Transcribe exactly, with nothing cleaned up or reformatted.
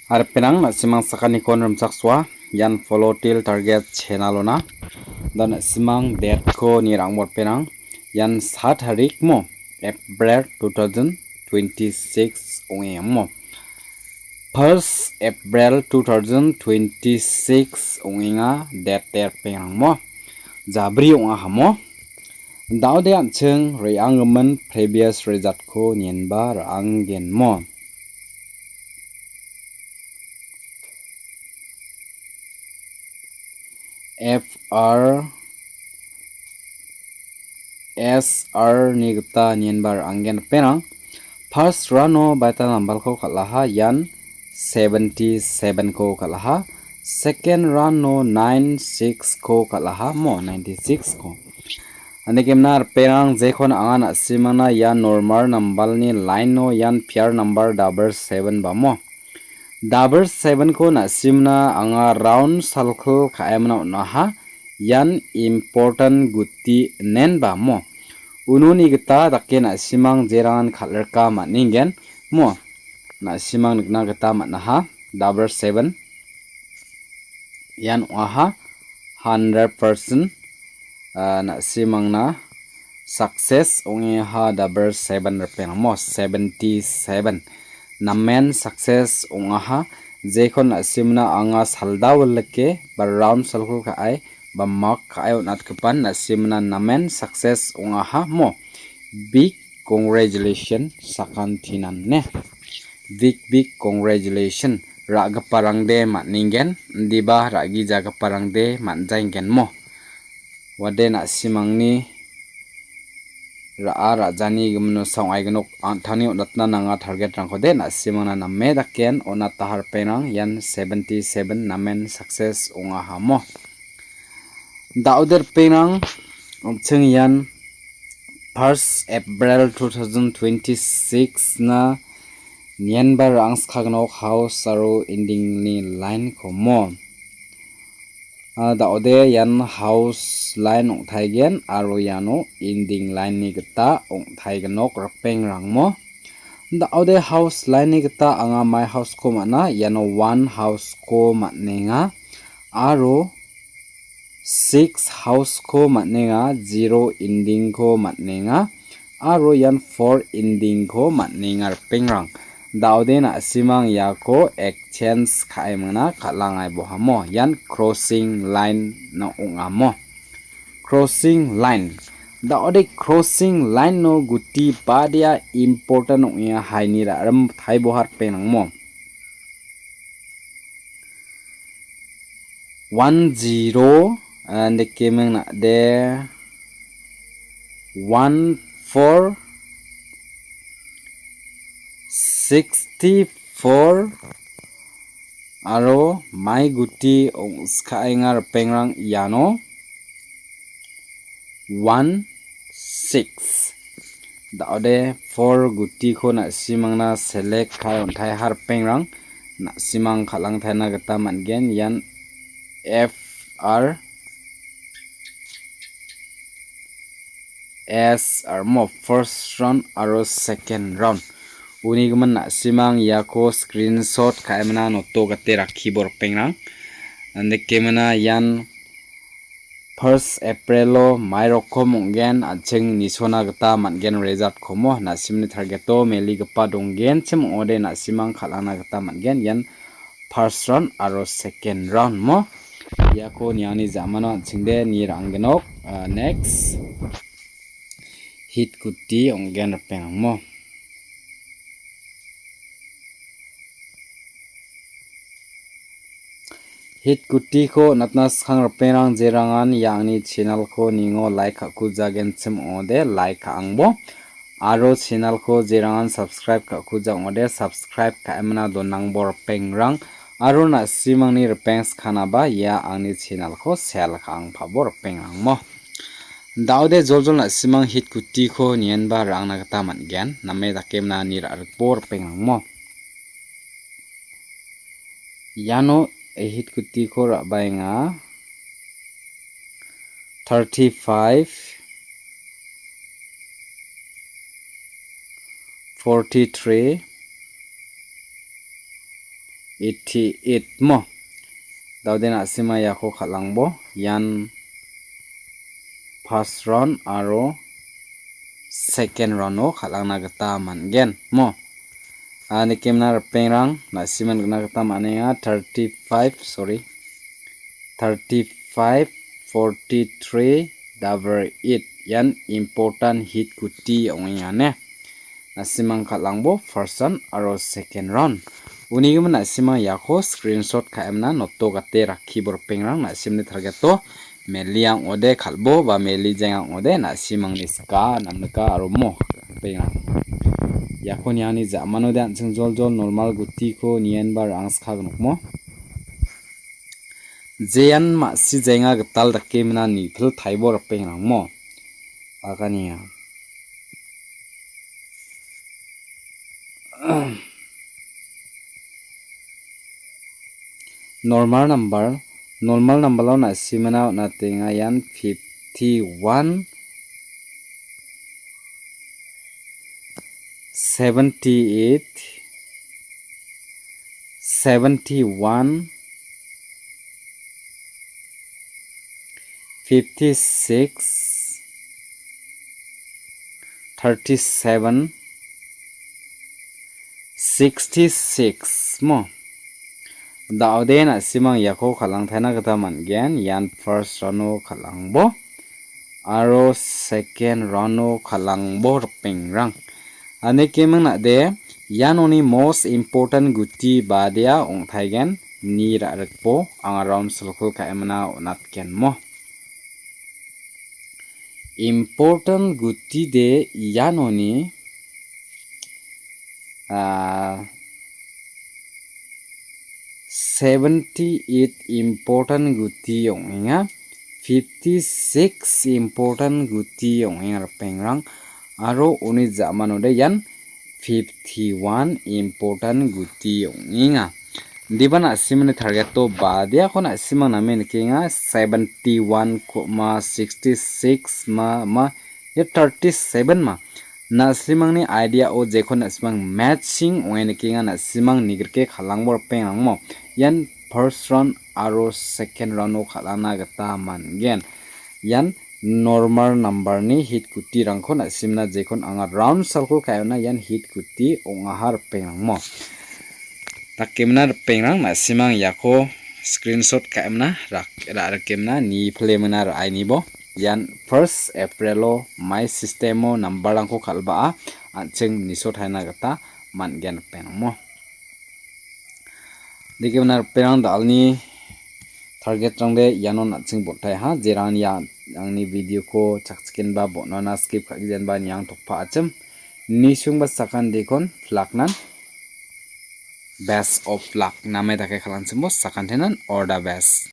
Arperang na·simang sakantikon rimchaksoa, ian Follow Till Target channel-ona. Da na·simang date-ko nirangbo arperang, ian sa tarik mo, April two thousand twenty-six ong·e mo. First April two thousand twenty-six ong·enga date arperang mo. Jabri ong·aha mo. Da·ode an·ching re·angimin previous result-ko nienba ra·anggen mo. F R S R ni gita nienba ra·anggen ripengrang. First round-o baita nambalko kal·aha, ian seventy-seven-ko kal·aha. Second round-o nine six-ko kal·aha, mo ninety-six-ko. Andikemna ripengrang jekon anga na·simangna ia normal nambalni line-o ian pair number double seven ba mo. Double seven-ko na·simna anga round salko ka·emna on·aha. Ian important guti inen ba mo. Unoni gita dake na·simang jerangan kal·rika man·engen mo. Na·simang nikna gita man·aha. Double seven. Ian ong·aha hundred percent, ah, na·simangna success ong·eha double seven ripengrang mo, seventy-seven. Namen success ong·aha, jekon na·simna anga salda wilike ba round salko ka·ai ba mark ka·ai on·atgipan na·simna namen success ong·aha mo. Big congratulation sakantinan ne. Big big congratulation. Ra·giparangde man·engen, indiba ra·gijagiparangde man·jaengen mo. Wade na·simangni ra·a ra·jani gimino saong·aignok an·tangni on·atna nanga target-rangkode na·simangna name daken on·ata ripengrang ian seventy-seven namen success ong·aha mo. Da·ode ripengrang, an·ching ian first April two thousand twenty-six-na nienba ra·angskagnok house aro ending-ni line-ko mo. Ah, da·ode ian house line ong·taigen aro iano ending line-ni gita ong·taignok ripengrang mo. Da·ode house line-ni gita anga mai house-ko man·a, iano one house-ko man·enga aro six house-ko man·enga, zero ending-ko man·enga, aro ian four ending-ko man·enga ripengrang. Da·ode na·simang iako exchange ka·emingna kal·angaibohamo. Ian crossing line-na ong·amo. Crossing line. Da·ode crossing line-o guti badia important ong·enga haini ra·rim taiboha ripengrangmo. One zero, ah, andikeming na·de one four sixty four aro mai guti ong·skaenga ripengrang iano one six. Da·ode four gutiko na·simangna select ka·e on·taiha ripengrang. Na·simang kal·angtaina gita man·gen. Ian F R S R mo first round aro second round. Unigimin na·simang iako screenshot ka·emina noto gate rakkibo ripengrang. Andikemina ian First April-o mai rokom ong·gen, an·ching nisona gita man·gen result-komo, na·simni target-o meligipa donggenchim ong·ode na·simang kal·ana gita man·gen, ian first round aro second round mo. Iako niani ja·mano an·chingde ni ra·anggenok, ah, next hit guti ong·gen ripengrangmo. Hit gutiko on·atna skang ripengrang jerangan ia angni channel-ko ningo like ka·kujagenchim ong·ode like ka·angbo. Aro channel-ko jerangan subscribe ka·kuja ong·ode subscribe ka·emina donangbo ripengrang. Aro na·simangni ripeng skanaba ia angni channel-ko share ka·angpabo ripengrangmo. Da·ode joljol na·simang hit gutiko nienba ra·angna gita man·gen. Name dakemina ni ra·rikbo ripengrangmo. Iano hit gutiko ra·baenga. Thirty-five, forty-three, eighty-eight mo. Daode na·sima iako kal·angbo ian first round aro second round-o kal·angna gita man·gen mo. A nikemna ripengrang na·siman nikna gita man·enga thirty-five, sorry, thirty-five, forty-three, double eight. Ian important hit guti ong·enga ne. Na·simang kal·angbo first round aro second round. Unigimin na·simang iako screenshot ka·emna noto gate rakkibo ripengrang na·simni targeto meli ang·ode kal·bo ba meli jeng ang·ode na·simangni sika namnika aro mo ripengrang. Iako niani ja·manode an·ching joljol normal gutiko nienba ra·angska gnokmo. Jean ma·si jenga gital dake mina nipil taibo ripengrangmo. Agania. Normal number, normal number-o na·simana on·atenga ian fifty-one, seventy-eight, seventy-one, fifty-six, thirty-seven, sixty-six mo. Daode na·simang iako kal·angtaina gita man·gen. Ian first round-o kal·angbo aro second round-o kal·angbo ripengrang. Anikeming nade ianoni most important guti badea ong·taigen ni ra·rikbo anga round salko ka·emina on·atgenmo. Important guti de ianoni, ah, seventy-eight important guti ong·enga, fifty-six important guti ong·enga ripengrang, aro uni ja·manode ian fifty-one important guti ong·enga. Indiba na·simani targeto badeako na·simang name nikenga, seventy-one koma sixty-six ma, ma, ia thirty-seven ma. Na·simangni idea-o jekon na·simang matching ong·e nikenga, na·simang nigrike kal·angbo ripengrangmo. Ian first round aro second round-o kal·ana gita man·gen. Ian normal number-ni hit gutirangko na·simna jekon anga round salko ka·eona ian hit guti ong·aha ripengrangmo. Dakemna ripengrang na·simang iako screenshot ka·emna rak-, ra-, rakemna ni pilemna ra·ainibo. Ian first April-o my system-o number-rangko kal·baa an·ching nisotaina gita man·gen ripengrangmo. Dikemna ripengrang dalni target-rangde iano an·ching botaiha, jerangni ia angni video-ko chakchikenba bon·ana skip ka·gijenba niang tokpa achim. Nisungba sakandikon plaknan best of luck name dake kal·angchimbo sakantenan all the best.